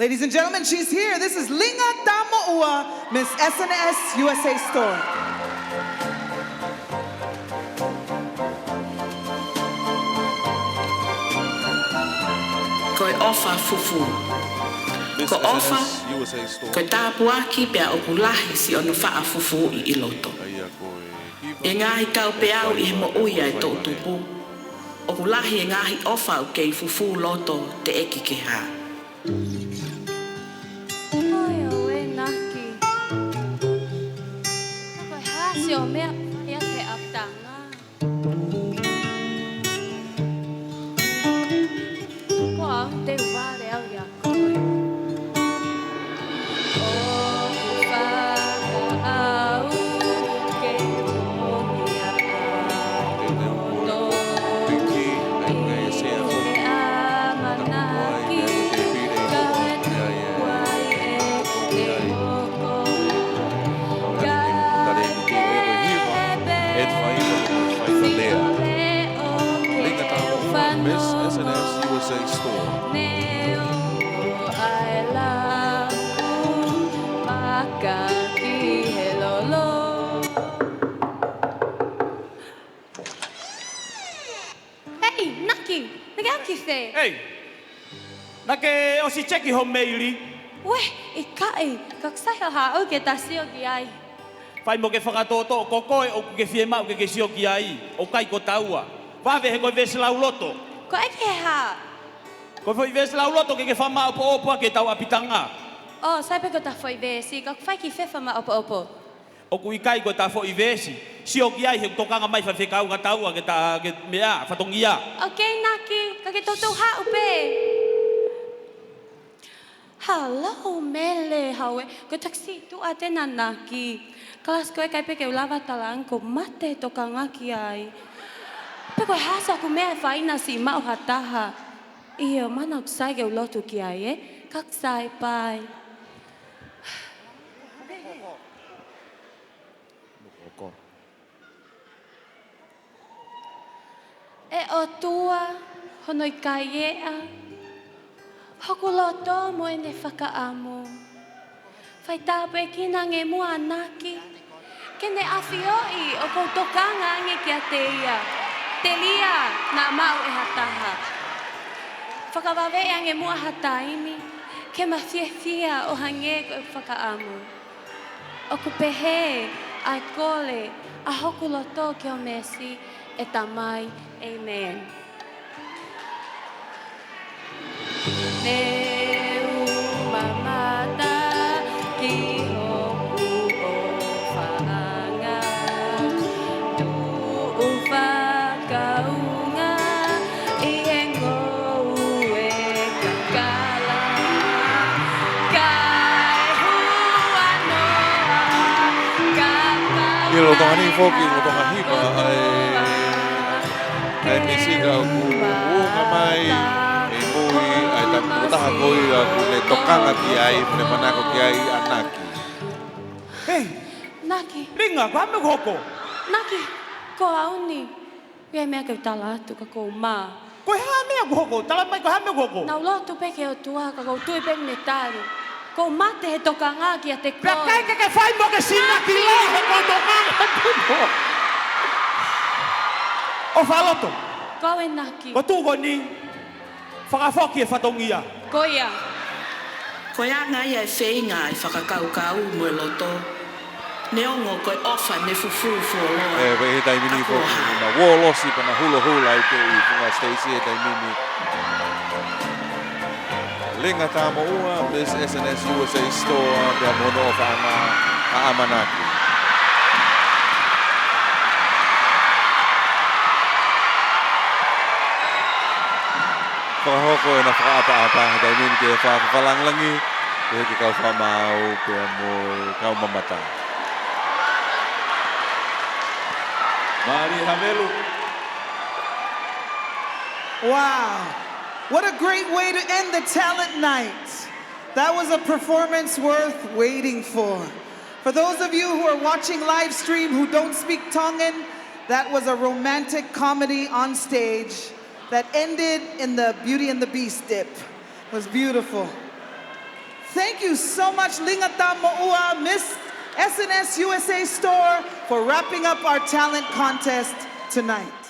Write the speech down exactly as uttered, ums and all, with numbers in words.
Ladies and gentlemen, she's here. This is Linga Tamoʻua, Miss S N S U S A Store. Ko e ʻofa fufū. Ko e ʻofa, ko e tāpuaki pea ʻoku lahi siʻono faʻa fufū ʻi loto. ʻI he ngaahi kau peau ʻi he moʻui ʻa e toʻutupu, ʻoku lahi e ngaahi ʻofa ʻoku kei fufū loto teʻeki ke hā. Oi, ʻoe Naki. Ka ko e hā siʻo meʻa ia ke ʻapitanga? Ko au te u vale au ia. Linga Tamoʻua, Miss S N S U S A Store. Hei, Naki, naʻa ke ʻalu ki fē? Hei, naʻa ke ʻosi teki ho meili? Uē, ʻikai, ka ʻoku sai hoʻo haʻu ke ta sio ki ai. Fai mo ke fakatoʻotoʻo ko koe ʻoku ke fiemaʻu ke ke sio ki ai, ʻoku ʻikai ko taua. Vave he ko e veesi lauloto. Ko e ʻai ke hā? Ko e foʻi veesi lauloto ke ke fakamāʻopoʻopo ʻaki ʻetau ʻapitanga. ʻŌ, sai pē ko ʻeta foʻi veesi, ka ʻoku fai ki fē fakamāʻopoʻopo? ʻOku ʻikai ko ʻeta foʻi veesi. Sio ki ai he ʻoku tokanga mai faifekau ka taua ke ta ke meʻa, fatongia. ʻOkei, Naki, ka ke toutou haʻu pē. Hello, Mele, how are, ko e takisituʻa ʻena Naki. Kalasi ko ē ʻikai pē ke u lava tala ange ʻoku ou mate tokanga ki ai. Pe ko e hā siʻoku meʻa ʻe fai naʻa siʻi maʻu ha taha. ʻIo, mana ʻoku sai ke u lotu ki ai, ē? Ka ʻoku sai, bye. ʻE ʻOtua, hono ʻikai ʻeʻa hoku loto mo ʻene fakaʻamu. Fai tāpuekina ange muʻa ʻa Naki, ke ne ʻafioʻi ʻoku ou tokanga ange kiate ia. Telia naʻa maʻu ʻe ha taha. Fakavave ange muʻa ha taimi, ke ma fiefia ʻo hangē ko ʻeku fakaʻamu. ʻOku pehē ʻa e kole ʻa hoku loto ki ho meesi, ʻe Tamai. ʻĒmeni. Ne u mamata ki hoku ʻofaʻanga, tuʻu fakaunga ʻi he ngoue kakala. Kae huanoa, ka ʻi he lolotonga ni foki, lolotonga hiva, ʻa e, ʻa e misika ʻoku ʻuhinga mai ʻi mui ʻa e tangata ko ia ʻoku ne tokanga ki ai, ʻoku ne manako ki ai, ʻa Naki. Hei! Naki. Linga, ko e hā e meʻa ʻoku hoko? Naki, ko au ni. ʻI ai e meʻa ke u tala atu ka ʻoku ou mā. Ko e hā e meʻa ʻoku hoko? Tala mai ko e hā e meʻa ʻoku hoko? Naʻa ku lotu pē ki he ʻOtua ka ʻoku ou tui pē ʻene tali. ʻOku ou mate he tokanga kiate koe. Pea ʻikai ke ke fai mo ke sina ki lei he ʻoku ou tokanga atu mo. ʻOfa loto. Ko au ʻe Naki. Ko e tuʻu ko eni. Fakafoki e fatongia. Ko ia. Ko e anga ia e feinga ʻa e fakakaukau mo e loto. Neongo ko e ʻofa ne fufū fuoloa. ʻE, pea ʻi he taimi ni foki, naʻa uolosi pea naʻa hulohula ai pē ʻi funga siteisi he taimi ni. Linga Tamoʻua, Miss S N S U S A Store, pea mo hono ʻofaʻanga ʻa ʻAmanaki. Fakahoko ʻena fakaʻapaʻapa he taimi ni ki he fā fakalāngilangi, pea ki he kau fakamaau, pea mo e kau mamata. Mālie Havelu. Wow. What a great way to end the talent night. That was a performance worth waiting for. For those of you who are watching live stream who don't speak Tongan, that was a romantic comedy on stage that ended in the Beauty and the Beast dip. It was beautiful. Thank you so much, Linga Tamoʻua, Miss S N S U S A Store, for wrapping up our talent contest tonight.